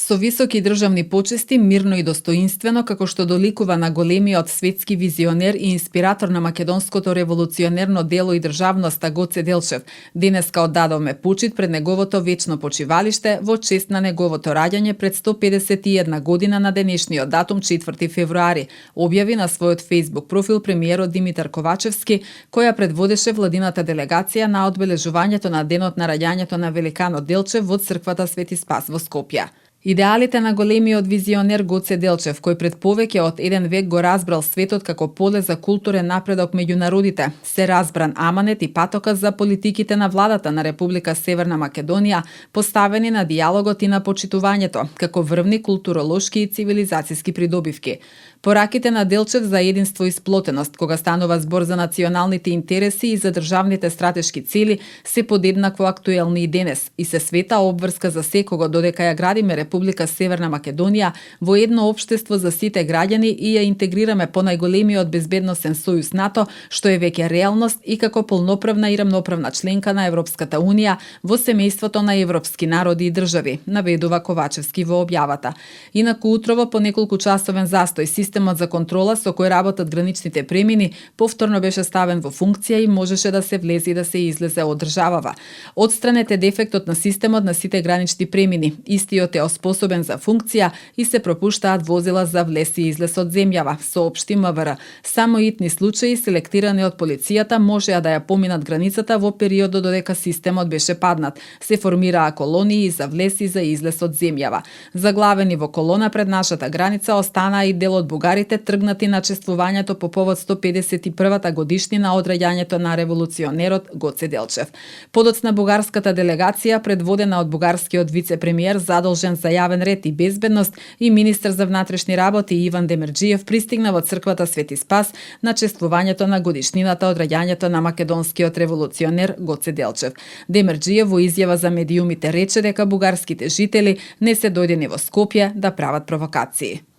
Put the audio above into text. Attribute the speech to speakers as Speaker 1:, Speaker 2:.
Speaker 1: Со високи државни почести, мирно и достоинствено, како што доликува на големиот светски визионер и инспиратор на македонското револуционерно дело и државноста Гоце Делчев, денеска оддадовме почит пред неговото вечно почивалиште во чест на неговото раѓање пред 151 година на денешниот датум 4 февруари, објави на својот Facebook профил премиерот Димитар Ковачевски, која предводеше владината делегација на одбележувањето на денот на раѓањето на великанот Делчев во црквата Свети Спас во Скопје. Идеалите на големиот визионер Гоце Делчев, кој пред повеќе од еден век го разбрал светот како поле за културен напредок меѓу народите, се разбран аманет и патока за политиките на владата на Република Северна Македонија, поставени на дијалогот и на почитувањето, како врвни културолошки и цивилизацијски придобивки. Пораките на Делчев за единство и сплотеност, кога станува збор за националните интереси и за државните стратешки цели, се подеднакво актуелни и денес и се света обврска за секого додека ја градиме Република Северна Македонија во едно општество за сите граѓани и ја интегрираме по најголемиот безбедносен сојуз НАТО, што е веќе реалност и како полноправна и рамноправна членка на Европската Унија во семејството на европски народи и држави, наведува Ковачевски во објавата. Инаку утрово по неколку часовен застој системот за контрола со кој работат граничните премини повторно беше ставен во функција и можеше да се влезе и да се излезе од државава. Отстранете дефектот на системот на сите гранични премини. Истиот е способен за функција и се пропуштаат возила за влез и излез од земјава, соопшти МВР. Само итни случаи, селектирани од полицијата, можеа да ја поминат границата во периодот додека системот беше паднат. Се формираа колонии за влез и за излез од земјава. Заглавени во колона пред нашата граница останаа и дел од бугарите тргнати на чествувањето по повод 151-та годишнина од раѓањето на револуционерот Гоце Делчев. Подоцна бугарската делегација, предводена од бугарскиот вице-премиер задолжен за јавен ред и безбедност и министер за внатрешни работи Иван Демерџиев, пристигна во црквата Свети Спас на чествувањето на годишнината од раѓањето на македонскиот револуционер Гоце Делчев. Демерџиев во изјава за медиумите рече дека бугарските жители не се дојдени во Скопје да прават провокации.